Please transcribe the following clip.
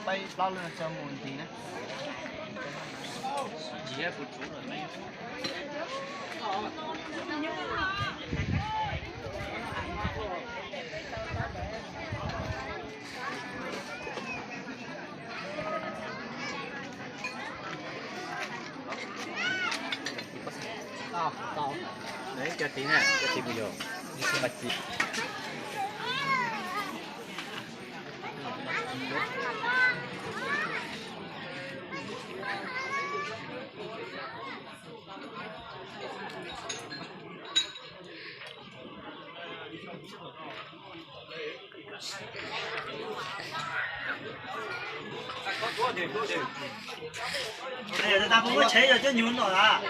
Peb plaub leeg tso mus nti na. Cov tiv na, cov tiv video, tiv ma ci. Tsev yog cov nyuj no a.